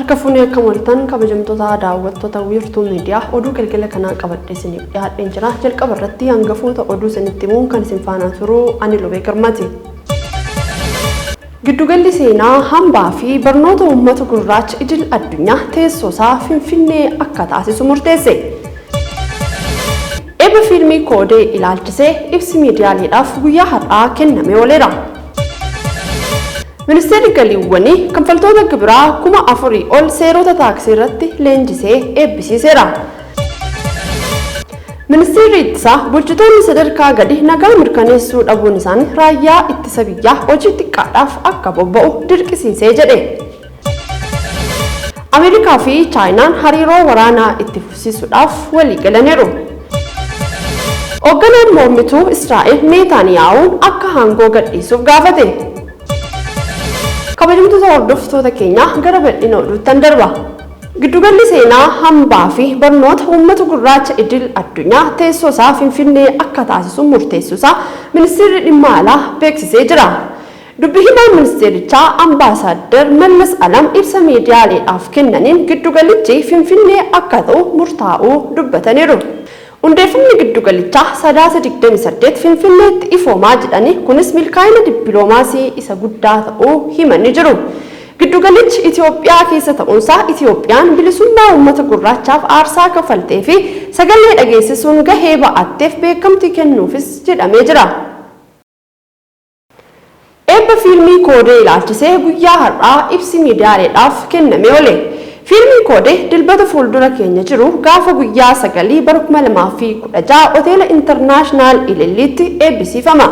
Harka fuunee akkam ooltan kabajamtoota daawwattoota Wiirtuu Miidiyaa, oduu galgala kanaa qabadhee isiniif dhiyaadheen jira. Jalqaba irratti hangafoota oduu isinitti himuun kan isin faana turu ani Lubee Girmaati. Giddugalli seenaa hambaa fi barnoota uummata gurraacha idil addunyaa teessoo isaa Finfinnee akka taasisu murteesse. Eebba fiilmii Koodee ilaalchisee ibsi miidiyaaleedhaaf guyyaa har'aa kennamee ooleera. Ministeerri Galiiwwanii kanfaltoota gibiraa 4,000 ol seerota taaksii irratti leenjisee eebbisiiseera. Ministeerri Ittisaa bulchitoonni sadarkaa gadi nagaa mirkaneessuu dhabuun isaanii raayyaa ittisa biyyaa hojii xiqqaadhaaf akka bobba'u dirqisiisee jedhe. Ameerikaa fi Chaayinaan hariiroo waraanaa itti fufsiisuudhaaf walii galaniiru. Hoogganaan mormituu Israa'el Neetaaniyaa'uun akka aangoo gadhiisuuf gaafate. Kabajamtoota hordoftoota keenyaa, gara bal'ina oduuttan darba. Giddugalli seenaa hambaa fi barnoota uummata gurraacha idil addunyaa teessoo isaa Finfinnee akka taasisu murteessuusaa ministeerri dhimma alaa beeksisee jira. Dubbi himaan ministeerichaa Ambaasaaddar Mallas Alam ibsa miidiyaaleedhaaf kennaniin giddugalichi Finfinnee akka ta'u murtaa'uu dubbataniiru. Hundeeffamni giddugalichaa Sadaasa 28 Finfinneetti ifoomaa jedhanii, kunis milkaa'ina dippiloomaasii isa guddaa ta'uu himanii jiru. Giddugalichi Itoophiyaa keessa ta'uunsaa Itoophiyaan bilisummaa uummata gurraachaaf aarsaa kaffaltee fi sagalee dhageessisuun gahee ba'atteef beekamtii kennuufis jedhamee jira. Eebba fiilmii Koodee ilaalchisee guyyaa har'aa ibsi miidiyaaleedhaaf kennamee oole. Fiilmiin Koodee Dilbata fuuldura keenya jiru gaafa guyyaa 9 bara 2016 Hoteela Intarnaashinaal Ililliitti eebbisiifama.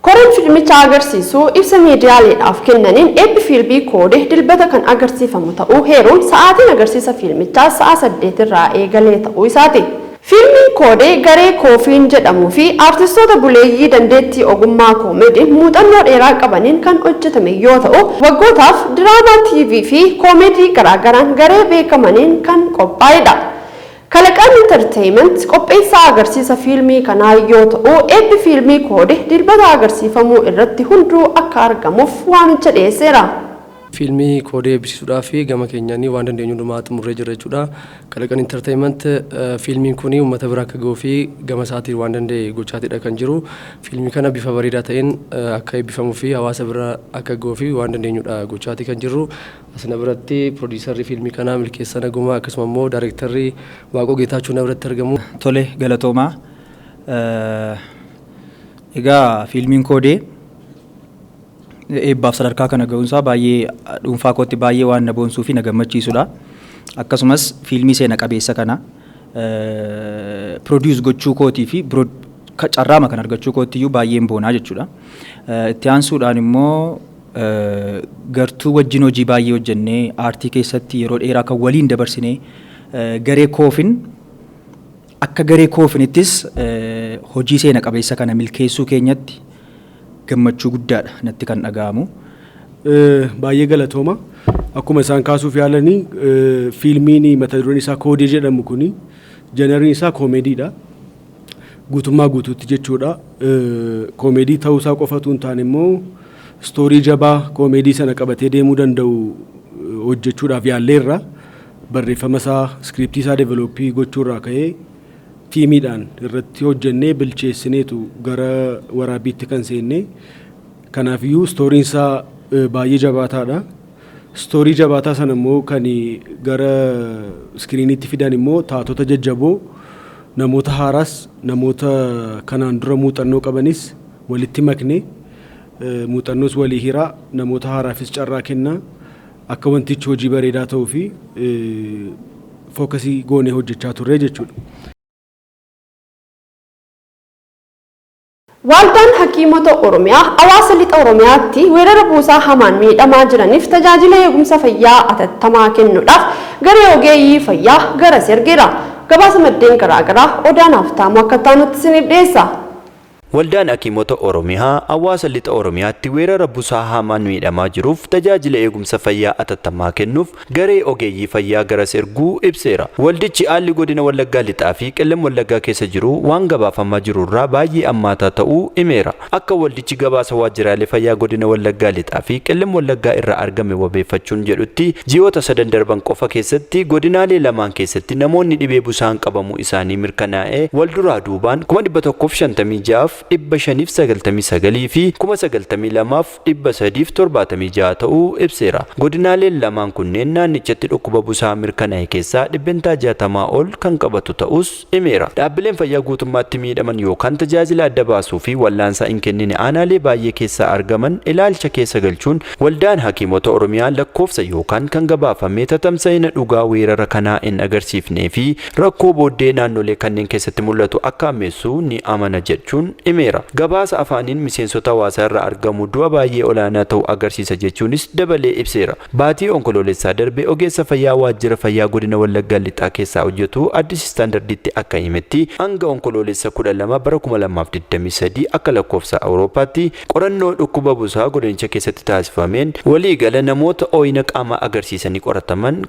Koreen fiilmicha agarsiisu ibsa miidiyaaleedhaaf kennaniin eebbi fiilmii Koodee Dilbata kan agarsiifamu ta'uu heeruun, sa'aatiin agarsiisa fiilmichaa sa'a 8 irraa eegalee ta'uu isaati. Fiilmiin Koodee garee Koofiin jedhamuu fi aartistoota buleeyyii dandeettii ogummaa koomediin muuxannoo dheeraa qabaniin kan hojjetame yoo ta'u, waggootaaf diraamaa TV fi koomedii garaagaraan garee beekamaniin kan qophaa'edha. Kalaqaan Entertainment qopheessaa agarsiisa fiilmii kanaa yoo ta'u, eebbi fiilmii Koodee Dilbata agarsiifamuu irratti hunduu akka argamuuf waamicha dhiyeesseera. Fiilmii Koodee eebbisiisuudhaaf gama keenyaan waan dandeenyu hundumaa xumurree jirra jechuudha. Kalaqan Entertainment fiilmiin kun uummata bira akka gahuu fi gama isaatiin waan danda'e gochaatidha kan jiru. Fiilmii kana bifa bareedaa ta'een akka eebbifamuu fi hawaasa bira akka gahuu fi waan dandeenyudha gochaatii kan jirru. Asina biratti piroodiisarri fiilmii kanaa Milkeessaa Nagumaa, akkasuma immoo daayirektarri Waaqoo Geetaachoo na biratti argamu. Tole, galatoomaa. Egaa fiilmiin Koodee eebbaaf sadarkaa kana ga'uunsaa baay'ee dhuunfaa kootti baay'ee waan na boonsuu fi na gammachiisudha. Akkasumas fiilmii seena qabeessa kana produce gochuu kootii fi carraama kan argachuu kootti iyyuu baay'een boonaa jechuudha. Itti aansuudhaan immoo gartuu wajjin hojii baay'ee hojjennee, aartii keessatti yeroo dheeraa kan waliin dabarsinee, garee Koofin, akka garee Koofinittis hojii seena qabeessa kana milkeessuu keenyatti gammachuu guddaadha natti kan dhaga'amu. Baay'ee galatooma. Akkuma isaan kaasuuf yaalanii, fiilmiin mata dureen isaa Koodee jedhamu kuni genreiin isaa koomeediidha. Guutummaa guutuutti jechuudha. Koomeedii ta'uusaa qofatu hin taane immoo story jabaa koomeedii sana qabatee deemuu danda'u hojjechuudhaaf yaalleerra. Barreeffama isaa, scriptii isaa develop gochuurraa ka'ee teamiidhaan irratti hojjennee bilcheessineetu gara waraabbiitti kan seenne. Kanaafiyyuu storyiin isaa baay'ee jabaataadha. Story jabaataa sana immoo kan gara screeniitti fidan immoo taatota jajjaboo, namoota haaraas, namoota kanaan dura muuxannoo qabanis walitti makne, muuxannoos walii hiraa, namoota haaraafis carraa kennaa, akka wantichi hojii bareedaa ta'uu fi focus goonee hojjechaa turre jechuudha. Waldaan Hakiimota Oromiyaa hawaasa lixa Oromiyaatti weerara buusaa hamaan miidhamaa jiraniif tajaajila eegumsa fayyaa atattamaa kennuudhaaf garee ogeeyyii fayyaa gara ergeera. Gabaasa maddeen garaagaraa Odaanaaf taamu akka taanutti isiniif dhiyeessa. Waldaan Hakiimota Oromiyaa hawaasa lixa Oromiyaatti weerara busaa hamaan miidhamaa jiruuf tajaajila eegumsa fayyaa atattamaa kennuuf garee ogeeyyii fayyaa garas erguu ibseera. Waldichi haalli godina Wallaggaa Lixaa fi Qellem Wallaggaa keessa jiru waan gabaafamaa jiru irraa baay'ee ammaataa ta'uu himeera. Akka waldichi gabaasa waajjiraalee fayyaa godina Wallaggaa Lixaa fi Qellem Wallaggaa irraa argame wabeeffachuun jedhutti ji'oota sadan darban qofa keessatti godinaalee lamaan keessatti namoonni dhibee busaan qabamuu isaanii mirkanaa'e wal duraa duubaan 156,599 fi 92,376 ta'uu ibseera. Godinaaleen lamaan kunneen naannichatti dhukkuba busaa mirkanaa'e keessaa 60% ol kan qabatu ta'us himeera. Dhaabbileen fayyaa guutummaatti miidhaman yookaan tajaajila adda baasuu fi wallaansaa hin kennine aanaalee baay'ee keessaa argaman ilaalcha keessa galchuun waldaan hakiimota Oromiyaa lakkoofsa yookaan kan gabaafame tatamsa'ina dhugaa weerara kanaa hin agarsiifnee fi rakkoo booddee naannolee kanneen keessatti mul'atu akka ammeessu ni amana jechuun himeera. Gabaasa afaaniin miseensota hawaasaa irraa argamu du'a baay'ee olaanaa ta'u agarsiisa jechuunis dabalee ibseera. Baatii onkoloolessaa darbe ogeessa fayyaa waajjira fayyaa godina Wallaggaa Lixaa keessaa hojjetu Addis Istaandarditti akka himetti hanga onkoloolessa 12 bara 2023 akka lakkoofsa Awurooppaatti qorannoo dhukkuba busaa godinicha keessatti taasifameen waliigala namoota ooyina qaamaa agarsiisanii qorataman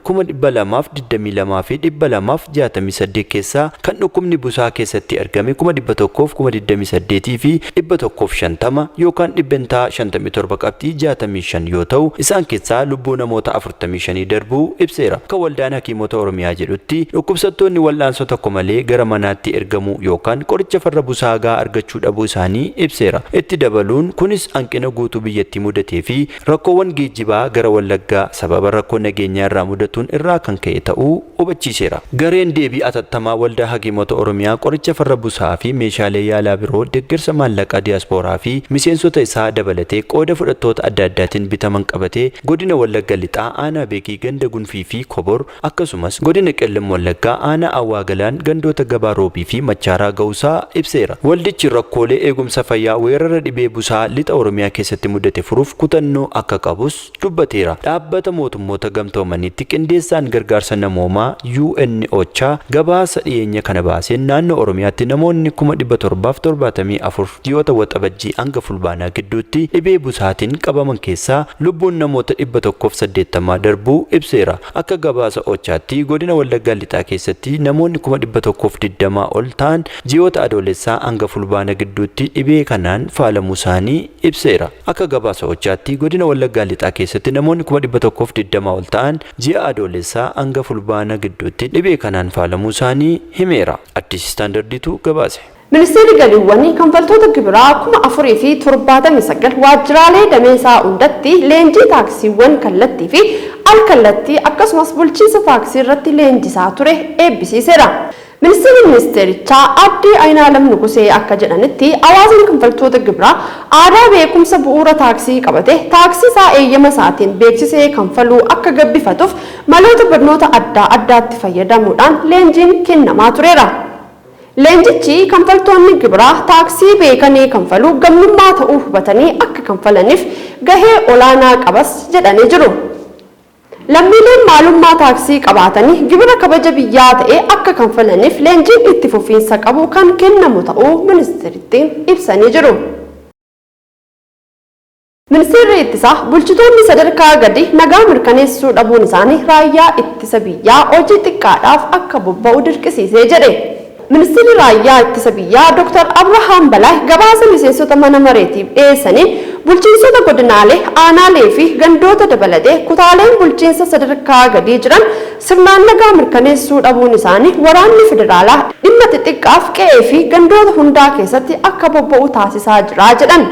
222,268 keessaa kan dhukkubni busaa keessatti argame 128,150 yookaan 57.65% yoo ta'u isaan keessaa lubbuu namoota 45 darbuu ibseera. Akka waldaan hakiimota Oromiyaa jedhutti dhukkubsattoonni wal'aansoo tokko malee gara manaatti ergamuu yookaan qoricha farra busaa gahaa argachuu dhabuu isaanii ibseera. Itti dabaluun kunis hanqina guutuu biyyattii mudatee fi rakkoowwan geejjibaa gara Wallaggaa sababa rakkoo nageenyaa irraa mudatuun irraa kan ka'e ta'uu hubachiiseera. Gareen deebii atattamaa waldaa hakiimota Oromiyaa qoricha farra busaa fi meeshaalee yaalaa biroo deeggarsa maallaqaa diyaaspooraa fi miseensota isaa dabalatee qooda fudhattoota adda addaatiin bitaman qabatee godina Wallagga Lixaa aanaa Beekii ganda Gunfii fi Kobor akkasumas godina Qellem Wallaggaa aanaa Awwaagalaan gandoota Gabaa Roobii fi Machaaraa ga'uusaa ibseera. Waldichi rakkoolee eegumsa fayyaa weerara dhibee busaa lixa Oromiyaa keessatti mudate furuuf kutannoo akka qabus dubbateera. Dhaabbata mootummoota gamtoomaniitti qindeessaan gargaarsa namoomaa UNOCHA gabaasa dhiyeenya kana baaseen naannoo Oromiyaatti namoonni 774,000 ji'oota Waxabajjii hanga Fulbaanaa gidduutti dhibee busaatiin qabaman keessaa lubbuun namoota 180 darbuu ibseera. Akka gabaasa OCHAatti godina Wallaggaa Lixaa keessatti namoonni 120,000 ol ta'an ji'oota Adoolessaa hanga Fulbaana gidduutti dhibee kanaan faalamuu isaanii ibseera. Akka gabaasa OCHAatti godina Wallaggaa Lixaa keessatti namoonni 120,000 ol ta'an ji'a Adoolessaa hanga Fulbaana gidduutti dhibee kanaan faalamuu isaanii himeera. Addis Istaandardiitu gabaase. Ministeerri galiiwwanii kanfaltoota gibiraa 4,079 waajjiraalee damee isaa hundatti leenjii taaksiiwwan kallattii fi al kallattii akkasumas bulchiinsa taaksii irratti leenjisaa ture eebbisiiseera. Ministeerri ministeerichaa Aadde Ayinaalam Nugusee akka jedhanitti hawaasni kanfaltoota gibiraa aadaa beekumsa bu'uura taaksii qabate taaksii isaa eeyyama isaatiin beeksisee kanfaluu akka gabbifatuuf maloota barnoota adda addaatti fayyadamuudhaan leenjiin kennamaa tureera. Leenjichi kanfaltoonni gibiraa taaksii beekanii kanfaluu gamnummaa ta'uu hubatanii akka kanfalaniif gahee olaanaa qabas jedhanii jiru. Lammiileen maalummaa taaksii qabaatanii gibira kabaja biyyaa ta'e akka kanfalaniif leenjiin itti fufiinsa qabu kan kennamu ta'uu ministeerittiin ibsanii jiru. Ministeerri ittisaa bulchitoonni sadarkaa gadi nagaa mirkaneessuu dhabuun isaanii raayyaa ittisa biyyaa hojii xiqqaadhaaf akka bobba'u dirqisiisee jedhe. Ministeerri raayyaa ittisa biyyaa Dr. Abrahaam Balaay gabaasa miseensota mana mareetiif dhiyeessaniin bulchiinsota godinaalee, aanaalee fi gandoota dabalatee kutaaleen bulchiinsa sadarkaa gadii jiran sirnaan nagaa mirkaneessuu dhabuun isaanii waraanni federaalaa dhimma xixiqqaaf qe'ee fi gandoota hundaa keessatti akka bobba'u taasisaa jira jedhan.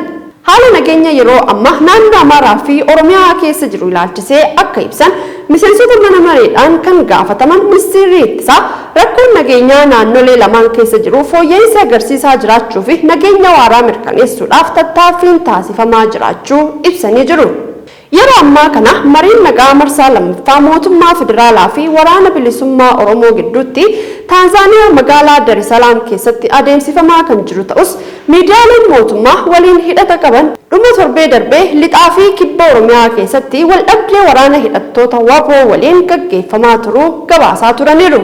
Haala nageenya yeroo ammaa naannoo Amaaraa fi Oromiyaa keessa jiru ilaalchisee akka ibsan miseensota mana mareedhaan kan gaafataman ministeerri ittisaa rakkoon nageenyaa naannolee lamaan keessa jiru fooyya'insa agarsiisaa jiraachuu fi nageenya waaraa mirkaneessuudhaaf tattaaffiin taasifamaa jiraachuu ibsanii jiru. Yeroo ammaa kana mariin nagaa marsaa lammaffaa mootummaa federaalaa fi waraana bilisummaa Oromoo gidduutti Taanzaaniyaa magaalaa Dar es Salaam keessatti adeemsifamaa kan jiru ta'us miidiyaaleen mootummaa waliin hidhata qaban dhuma torbee darbee lixaa fi kibba Oromiyaa keessatti waldhabdee waraana hidhattoota WBO waliin gaggeeffamaa turuu gabaasaa turaniiru.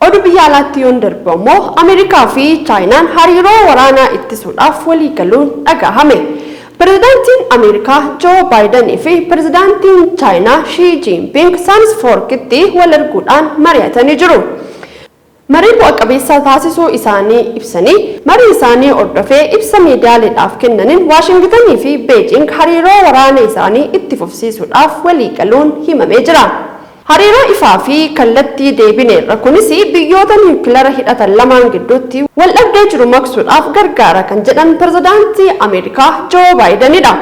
Oduu biyya alaatti yoon darbu ammoo Ameerikaa fi Chaayinaan hariiroo waraanaa ittisuudhaaf walii galuun dhagahame. Pirezidaantiin Ameerikaa Joo Baayidanii fi Pirezidaantiin Chaayinaa Shii Jiinping Saansfoorkitti wal arguudhaan mari'atanii jiru. Marii bu'a qabeessa taasisuu isaanii ibsanii, marii isaanii hordofee ibsa miidiyaaleedhaaf kennaniin Waashingitanii fi Beejing hariiroo waraana isaanii itti fufsiisuudhaaf walii galuun himamee jira. Hariiroo ifaa fi kallattii deebineerra, kunis biyyoota niwukilara hidhatan lamaan gidduutti wal dhabdee jiru maqsuudhaaf gargaara kan jedhan pirezidaantii Ameerikaa Joo Baayidanidha.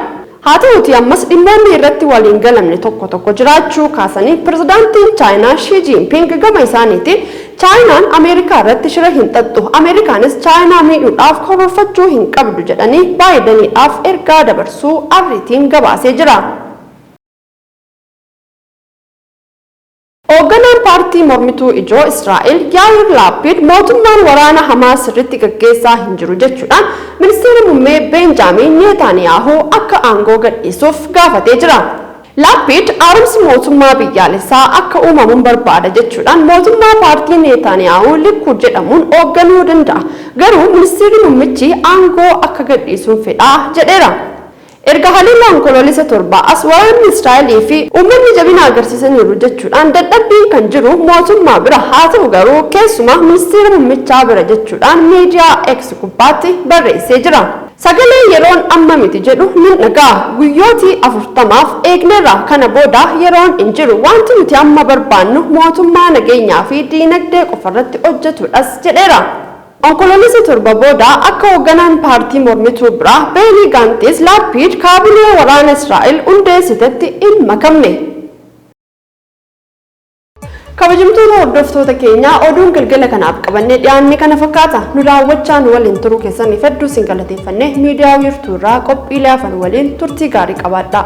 Haa ta'uutii ammas dhimmoonni irratti waliin galamne tokko tokko jiraachuu kaasanii pirezidaantiin Chaayinaa Shii Jiinping gama isaaniitiin Chaayinaan Ameerikaa irratti shira hin xaxxu, Ameerikaanis Chaayinaa miidhuudhaaf karoorfachuu hin qabdu jedhanii Baayidaniidhaaf ergaa dabarsuu arriitiin gabaasee jira. Hoogganaan paartii mormituu ijoo Israa'el Yaayir Laapid mootummaan waraana Hamaas sirriitti gaggeessaa hin jiru jechuudhaan ministeera muummee Beenjaamin Neetaaniyaahuu akka aangoo gadhiisuuf gaafatee jira. Laapid haaromsi mootummaa biyyaalessaa akka uumamuun barbaada jechuudhaan mootummaa paartii Neetaaniyaahuu Likud jedhamuun hoogganuu danda'a. Garuu ministeerri muummichi aangoo akka gadhiisuun fedhaa jedheera. Erga haleellaa Onkoloolessa 7 as waraanni Israa'elii fi uummanni jabina agarsiisaniiru jechuudhaan dadhabbiin kan jiru mootummaa bira, haa ta'u garuu keessumaa ministeera muummichaa bira jechuudhaan miidiyaa X gubbaatti barreessee jira. Sagalee yeroon amma miti jedhu nin dhaga'a. Guyyootii 40f eegneerra, kana booda yeroon hin jiru. Wanti nuti amma barbaannu mootummaa nageenyaa fi diinagdee qofarratti hojjetudhas jedheera. Onkoloolessa 7 booda akka hoogganaan paartii mormituu biraa Beenii Gaantis Laappiid kaabinee waraana Israa'el hundeessitetti hin makamne. Kabajamtoota hordoftoota keenyaa, oduun galgala kanaaf qabannee dhiyaanne kana fakkaata. Nu daawwachaa nu waliin turuu keessaniif hedduu isin galateeffannee, miidiyaa wiirtuu irraa qophiilee hafan waliin turtii gaarii qabaadhaa.